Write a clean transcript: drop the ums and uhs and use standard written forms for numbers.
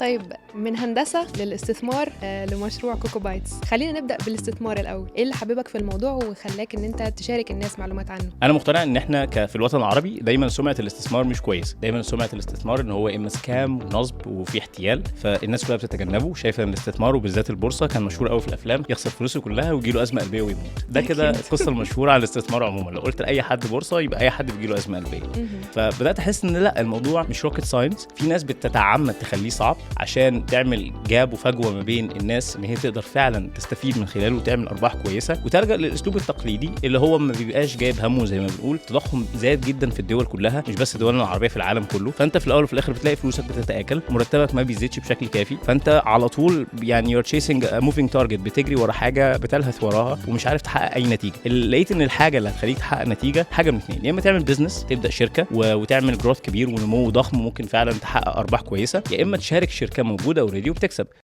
طيب، من هندسة للاستثمار لمشروع كوكو بايتس. خلينا نبدا بالاستثمار الاول. ايه اللي حببك في الموضوع وخلاك ان انت تشارك الناس معلومات عنه؟ انا مقتنع ان احنا في الوطن العربي دايما سمعه الاستثمار مش كويس. دايما سمعه الاستثمار ان هو اما scam ونصب وفي احتيال، فالناس كلها بتتجنبه. شايفه ان الاستثمار وبالذات البورصة كان مشهور قوي في الافلام، يخسر فلوسه كلها ويجي له ازمة قلبية ويموت. ده كده القصة المشهورة عن الاستثمار عموما. لو قلت لاي حد بورصة يبقى اي حد بيجي له ازمة قلبيه. فبدات احس ان لا، الموضوع مش rocket science. في ناس بتتعمد تخليه صعب عشان تعمل gap وفجوه ما بين الناس ان هي تقدر فعلا تستفيد من خلاله وتعمل ارباح كويسه، وتلجا للاسلوب التقليدي اللي هو ما بيبقاش جايب همه. زي ما بنقول، التضخم زاد جدا في الدول كلها، مش بس دولنا العربيه، في العالم كله. فانت في الاول وفي الاخر بتلاقي فلوسك بتتاكل، مرتبك ما بيزيدش بشكل كافي، فانت على طول يعني you're chasing a moving target، بتجري ورا حاجة بتلهث وراها ومش عارف تحقق اي نتيجه. لقيت ان الحاجة اللي هتخليك تحقق نتيجة حاجة من اثنين: يا اما تعمل business، تبدا شركة وتعمل growth كبير ونمو ضخم، ممكن فعلا تحقق ارباح كويسه، يا اما تشارك شركة موجودة already وبتكسب.